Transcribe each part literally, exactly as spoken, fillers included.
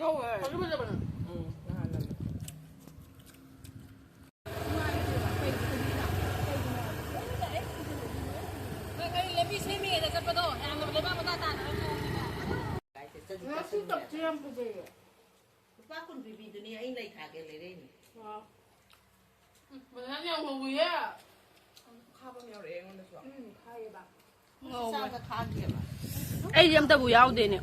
ꯌꯧꯋꯦ꯫ ꯐꯖ ꯐꯖꯕꯅꯦ꯫ ꯎꯝ, ꯅꯍꯥꯟ ꯂꯝꯕꯤ꯫ ꯀꯩ ꯂꯝꯕꯤ ꯁꯦꯝꯃꯤꯉꯩꯗ ꯆꯠꯄꯗꯣ ꯌꯥꯝꯅ ꯂꯩꯕꯥꯛ ꯃꯆꯥ ꯇꯥꯅꯕ ꯃꯑꯣꯡꯅꯤꯀꯣ꯫ ꯉꯁꯤ ꯇꯞꯁꯦ ꯌꯥꯝ ꯐꯖꯩꯌꯦ꯫ ꯂꯨꯄꯥ ꯀꯨꯟ ꯄꯤꯕꯤꯗꯨꯅꯦ ꯑꯩ ꯂꯩ ꯊꯥꯒꯦ ꯂꯩꯔꯛꯏꯅꯦ꯫ ꯋꯥꯎ꯫ ꯎꯝ, ꯕꯖꯥꯔ ꯌꯥꯝ ꯍꯧꯋꯤꯌꯦ꯫ ꯈꯥꯕ ꯑꯃ ꯌꯥꯎꯔꯛꯑꯦ ꯑꯩꯉꯣꯟꯗꯁꯨ꯫ ꯎꯝ, ꯈꯥꯏꯌꯦꯕ꯫ ꯉꯧꯋꯦ꯫ ꯆꯥꯝꯃ ꯈꯥꯛꯑꯒꯦꯕ꯫ ꯑꯩꯗꯤ ꯑꯝꯇꯕꯨ ꯌꯥꯎꯗꯦꯅꯦ꯫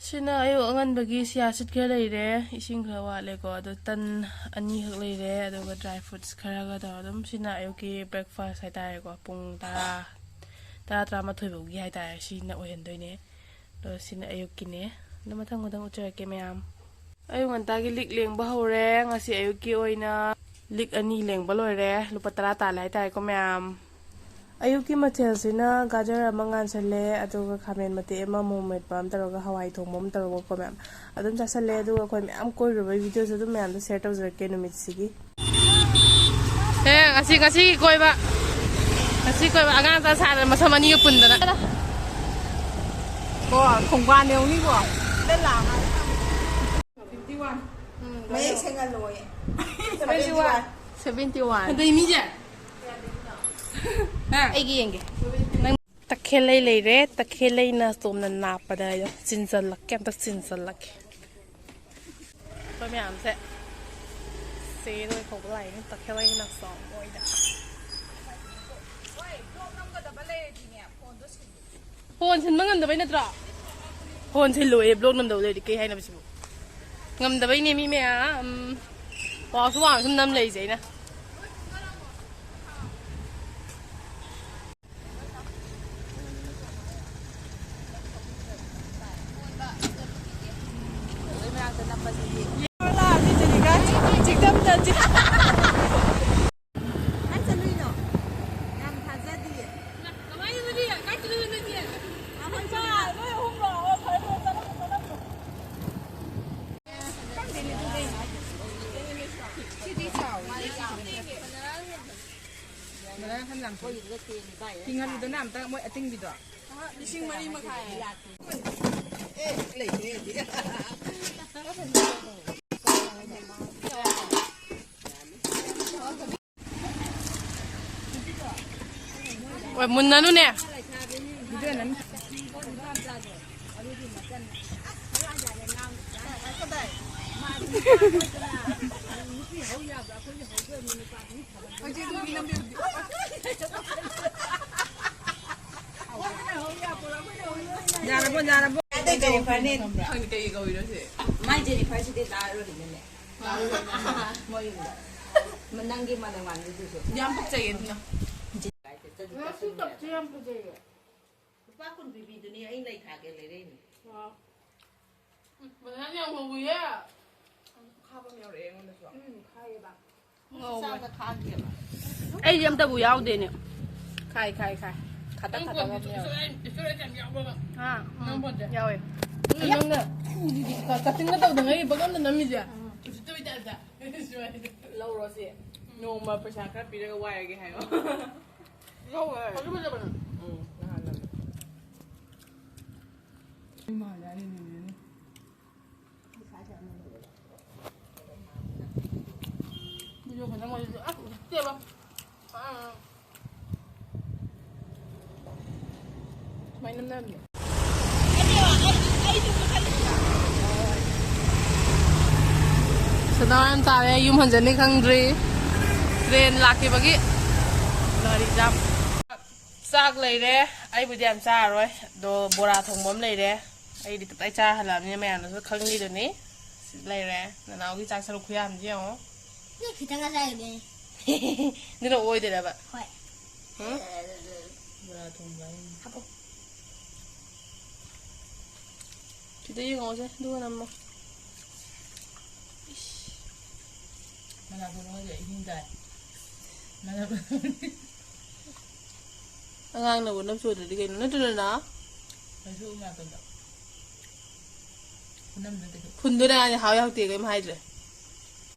ꯁꯤꯅ ꯑꯌꯨꯛ ꯑꯉꯟꯕꯒꯤ ꯆꯤꯌꯥ ꯁꯤꯠ ꯈꯔ ꯂꯩꯔꯦ, ꯏꯁꯤꯡ ꯈꯔ ꯋꯥꯠꯂꯦꯀꯣ, ꯑꯗꯣ ꯇꯟ ꯑꯅꯤꯈꯛ ꯂꯩꯔꯦ, ꯑꯗꯨꯒ dry fruits ꯈꯔꯒ ꯇꯧꯔꯒ ꯑꯗꯨꯝ ꯁꯤꯅ ꯑꯌꯨꯛꯀꯤ breakfast ꯍꯥꯏꯇꯥꯔꯦꯀꯣ, ꯄꯨꯡ ꯇꯔꯥ, ꯇꯔꯥ, ꯇꯔꯥꯃꯥꯊꯣꯏ ꯐꯥꯎꯒꯤ ꯍꯥꯏꯇꯥꯔꯦ, ꯁꯤꯅ ꯑꯣꯏꯍꯟꯗꯣꯏꯅꯦ꯫ ꯑꯗꯣ ꯁꯤꯅ ꯑꯌꯨꯛꯀꯤꯅꯦ꯫ ꯑꯗꯣ ꯃꯊꯪ ꯃꯊꯪ ꯎꯠꯆꯔꯛꯀꯦ ꯃꯌꯥꯝ꯫ ꯑꯌꯨꯛ ꯉꯟꯇꯥꯒꯤ ꯂꯤꯛ ꯂꯦꯡꯕ ꯍꯧꯔꯦ꯫ ꯉꯁꯤ ꯑꯌꯨꯛꯀꯤ ꯑꯣꯏꯅ ꯂꯤꯛ ꯑꯅꯤ ꯂꯦꯡꯕ ꯂꯣꯏꯔꯦ꯫ ꯂꯨꯄꯥ ꯇꯔꯥ ꯇꯥꯜꯂꯦ ꯍꯥꯏꯇꯥꯔꯦꯀꯣ ꯃꯌꯥꯝ꯫ ꯑꯌꯨꯛꯀꯤ ꯃꯊꯦꯜꯁꯤꯅ ꯒꯥꯖꯔ ꯑꯃ ꯉꯥꯟꯁꯜꯂꯦ, ꯑꯗꯨꯒ ꯈꯥꯃꯦꯟ ꯃꯇꯦꯛ ꯑꯃ, ꯃꯣꯔꯣꯛ ꯃꯦꯠꯄ ꯑꯃ ꯇꯧꯔꯒ, ꯍꯋꯥꯏ ꯊꯣꯡꯕ ꯑꯃ ꯇꯧꯔꯒꯀꯣ ꯃꯌꯥꯝ꯫ ꯑꯗꯨꯝ ꯆꯥꯁꯜꯂꯦ, ꯑꯗꯨꯒ ꯑꯩꯈꯣꯏ ꯃꯌꯥꯝ ꯀꯣꯏꯔꯨꯕꯒꯤ videoꯁꯨ ꯑꯗꯨꯝ ꯃꯌꯥꯝꯗ share ꯇꯧꯖꯔꯛꯀꯦ ꯅꯨꯃꯤꯠꯁꯤꯒꯤ꯫ ꯑꯦ, ꯉꯁꯤ, ꯉꯁꯤꯒꯤ ꯀꯣꯏꯕ, ꯉꯁꯤ ꯀꯣꯏꯕ ꯑꯉꯥꯡ ꯃꯆꯥ ꯁꯥꯗꯅ ꯃꯁꯝ ꯑꯅꯤꯒ ꯄꯨꯟꯗꯅ꯫ ꯀꯣ, ꯈꯣꯡꯕꯥꯟ ꯌꯧꯅꯤꯀꯣ꯫ ꯁꯤꯗ ꯂꯥꯛꯑꯣ꯫ Fifty one꯫ ꯎꯝ, ꯃꯌꯦꯛ ꯁꯦꯡꯍꯜꯂꯣꯌꯦ꯫ Seventy one꯫ Seventy one꯫ ꯑꯗꯩ ꯃꯤꯁꯦ? ꯍꯥ? ꯑꯩꯒꯤ ꯌꯦꯡꯒꯦ꯫ ꯅꯪ ꯇꯈꯦꯜꯂꯩ ꯂꯩꯔꯦ, ꯇꯈꯦꯜꯂꯩꯅ ꯁꯣꯝꯅ ꯅꯥꯞꯄꯗ ꯑꯩꯗꯣ ꯆꯤꯟꯖꯜꯂꯛꯀꯦ, ꯑꯝꯇ ꯆꯤꯟꯖꯜꯂꯛꯀꯦ꯫ ꯑꯩꯈꯣꯏ ꯃꯌꯥꯝꯁꯦ ꯆꯦ ꯂꯣꯏ ꯀꯧꯕ ꯂꯥꯛꯏꯅꯦ, ꯇꯈꯦꯜꯂꯩꯅ ꯁꯣꯝ ꯃꯣꯏꯗ꯫ ꯐꯣꯟ ꯁꯤꯟꯕ ꯉꯝꯗꯕꯩ ꯅꯠꯇ꯭ꯔꯣ? ꯐꯣꯟ ꯁꯤꯜꯂꯣꯏꯌꯦ, vlog ꯅꯝꯗꯧ ꯂꯩꯔꯗꯤ ꯀꯩ ꯍꯥꯏꯅꯕ ꯁꯤꯕꯨ? ꯉꯝꯗꯕꯩꯅꯦ ꯃꯤ ꯃꯌꯥꯝ꯫ ꯋꯥꯁꯨ ꯋꯥꯅ ꯁꯨꯝ ꯅꯝ ꯂꯩꯁꯦ ꯑꯩꯅ꯫ ꯀꯥꯏ ꯆꯠꯂꯨꯏꯅꯣ? ꯌꯥꯝ ꯊꯥꯖꯗꯤꯌꯦ꯫ ꯀꯃꯥꯏꯅ ꯅꯣꯏꯗꯤ? ꯀꯥꯏ ꯆꯠꯂꯨꯏꯅꯣ ꯅꯣꯏꯗꯤ? ꯑꯩꯈꯣꯏ ꯆꯥ-, ꯅꯣꯏ ꯑꯍꯨꯝ ꯂꯥꯛꯑꯣ, ꯐꯔꯦ, ꯐꯔꯦ, ꯆꯠꯂꯝꯃꯣ, ꯆꯠꯂꯝꯃꯣ꯫ ꯁꯤꯗꯤ ꯆꯥꯎꯋꯦ꯫ ꯉꯔꯥꯡ ꯈꯟ ꯂꯥꯡꯊꯣꯛ꯫ ꯇꯤꯡꯍꯜꯂꯨꯗꯅ ꯑꯝꯇ ꯃꯣꯏ ꯑꯇꯤꯡꯕꯤꯗꯣ꯫ ꯂꯤꯁꯤꯡ ꯃꯔꯤ ꯃꯈꯥꯏ꯫ ꯑꯦ, ꯂꯩꯇꯦ, ꯂꯩꯇꯦ꯫ ꯃꯨꯟꯅꯅꯨꯅꯦ꯫ ꯌꯥꯔꯕꯣ, ꯌꯥꯔꯕꯣ? ꯑꯇꯩ ꯀꯔꯤ ꯐꯅꯤ? ꯈꯪꯗꯦ, ꯀꯩ ꯀꯧꯔꯤꯅꯣ ꯁꯤ? ꯃꯥꯏ ꯖꯦꯅꯤꯐꯔꯁꯤꯗꯤ ꯂꯥꯛꯑꯔꯣꯏꯗꯅꯦ꯫ ꯃꯣꯏ ꯌꯨꯝꯗ꯫ ꯃ-, ꯅꯪꯒꯤ ꯃꯥꯂꯦꯝ ꯋꯥꯟꯗꯨꯁꯨ꯫ ꯌꯥꯝ ꯄꯛꯆꯩꯌꯦ ꯑꯗꯨꯅ꯫ ꯉꯁꯤ ꯇꯞꯁꯦ ꯌꯥꯝ ꯐꯖꯩꯌꯦ꯫ ꯂꯨꯄꯥ ꯀꯨꯟ ꯄꯤꯕꯤꯗꯨꯅꯤ ꯑꯩ ꯂꯩ ꯊꯥꯒꯦ ꯂꯩꯔꯛꯏꯅꯦ꯫ ꯋꯥꯎ꯫ ꯎꯝ, ꯕꯅꯥꯅ ꯌꯥꯝ ꯍꯧꯋꯤꯌꯦ꯫ ꯈꯥꯕ ꯑꯃ ꯌꯥꯎꯔꯛꯑꯦ ꯑꯩꯉꯣꯟꯗꯁꯨ꯫ ꯎꯝ, ꯈꯥꯏꯌꯦꯕ꯫ ꯉꯧꯋꯦ꯫ ꯆꯥꯕꯗ ꯈꯥꯗꯦꯕ꯫ ꯑꯩꯗꯤ ꯑꯝꯇꯕꯨ ꯌꯥꯎꯗꯦꯅꯦ꯫ ꯈꯥꯏ, ꯈꯥꯏ, ꯈꯥꯏ꯫ ꯈꯇꯪ, ꯅꯪ ꯈꯇꯪ ꯐꯣꯟꯗꯨ ꯑꯃ ꯌꯥꯎꯋꯦ꯫ ꯏꯁꯇꯣꯔꯦꯖ, ꯏꯁꯇꯣꯔꯦꯖ ꯌꯥꯝ ꯌꯥꯎꯕ꯭ꯔꯕ? ꯑꯥ, ꯎꯝ, ꯅꯪ ꯐꯣꯟꯁꯦ? ꯌꯥꯎꯋꯦ꯫ ꯑꯗꯨ ꯑꯌꯥ! ꯅꯪꯅ ꯀ-, ꯀꯠꯇꯤꯡꯒ ꯇꯧꯗꯉꯩ ꯄꯪꯅꯝꯗ ꯅꯝꯃꯤꯁꯦ꯫ ꯎꯝ꯫ ꯎꯁꯤꯠꯇꯕꯩ ꯇꯥꯏꯞꯇ꯫ ꯂꯧꯔꯣ ꯁꯤ꯫ ꯅꯣꯡꯃ ꯄꯩꯁꯥ ꯈꯔ ꯄꯤꯔꯒ ꯋꯥꯏꯔꯒꯦ ꯍꯥꯏꯌꯣ꯫ ꯂꯧꯋꯦ꯫ ꯐꯖ ꯐꯖꯕꯅꯦ꯫ ꯎꯝ, ꯅꯍꯥꯟ ꯅꯝꯃꯦ꯫ ꯏꯃꯥ ꯌꯥꯔꯦ, ꯅꯦꯅꯦꯅꯦ꯫ ꯚꯤꯗꯤꯑꯣ ꯈꯛꯇꯪ ꯑꯣꯏꯔꯁꯨ ꯑꯁ ꯎꯁꯤꯠꯇꯦꯕ꯫ ꯑꯥ꯫ ꯁꯨꯃꯥꯏꯅ ꯅꯝꯅꯕꯅꯦ꯫ ꯁꯗꯥ ꯌꯥꯝ ꯇꯥꯔꯦ, ꯌꯨꯝ ꯍꯟꯖꯅꯤ ꯈꯪꯗ꯭ꯔꯤ꯫ ꯇ꯭ꯔꯦꯟ ꯂꯥꯛꯈꯤꯕꯒꯤ ꯒꯥꯔꯤ ꯖꯥꯝ꯫ ꯆꯥꯛ ꯂꯩꯔꯦ꯫ ꯑꯩꯕꯨꯗꯤ ꯌꯥꯝ ꯆꯥꯔꯔꯣꯏ꯫ ꯑꯗꯣ ꯕꯣꯔꯥ ꯊꯣꯡꯕ ꯑꯃ ꯂꯩꯔꯦ꯫ ꯑꯩꯗꯤ ꯇꯞꯇꯥꯏ ꯆꯥ ꯍꯜꯂꯛꯑꯕꯅꯤꯅ ꯃꯌꯥꯝꯅꯁꯨ ꯈꯪꯉꯤꯗꯨꯅꯤ꯫ ꯁꯤ ꯂꯩꯔꯦ꯫ ꯅꯅꯥꯎꯒꯤ ꯆꯥꯛ ꯁꯔꯨꯛ ꯈꯨꯌꯥꯝꯁꯤ ꯌꯦꯡꯉꯣ꯫ ꯁꯤ ꯈꯤꯇꯪ ꯆꯥꯏꯗꯨꯅꯤ꯫ ꯑꯗꯨꯅ ꯑꯣꯏꯗꯣꯏꯔꯕ? ꯍꯣꯏ꯫ ꯍꯨꯝ? ꯕꯣꯔꯥ ꯊꯣꯡꯕ ꯍꯥꯏꯅꯤ꯫ ꯍꯥꯞꯄꯣ꯫ ꯁꯤꯗ ꯌꯦꯡꯉꯣꯁꯦ, ꯑꯗꯨꯒ ꯅꯝꯃꯣ꯫ ꯏꯁ꯫ ꯃꯅꯥꯇꯣꯟ ꯑꯣꯏꯔꯦ, ꯏꯍꯤꯡ ꯇꯥꯏ꯫ ꯃꯅꯥꯇꯣꯟ꯫ ꯑꯉꯥꯡꯅꯕꯨ ꯅꯞ ꯆꯣꯏꯗ꯭ꯔꯗꯤ ꯀꯩꯅꯣ? ꯅꯠꯇ꯭ꯔꯣ, ꯅꯅꯥꯎ? ꯀꯩꯁꯨ ꯃꯅꯥꯇꯣꯟꯗ꯫ ꯈꯨꯅꯝ ꯅꯠꯇꯦ꯫ ꯐꯨꯟꯗꯨꯅ ꯍꯥꯎꯏ ꯍꯥꯎꯇꯦ ꯀꯩꯝ ꯍꯥꯏꯗ꯭ꯔꯦ꯫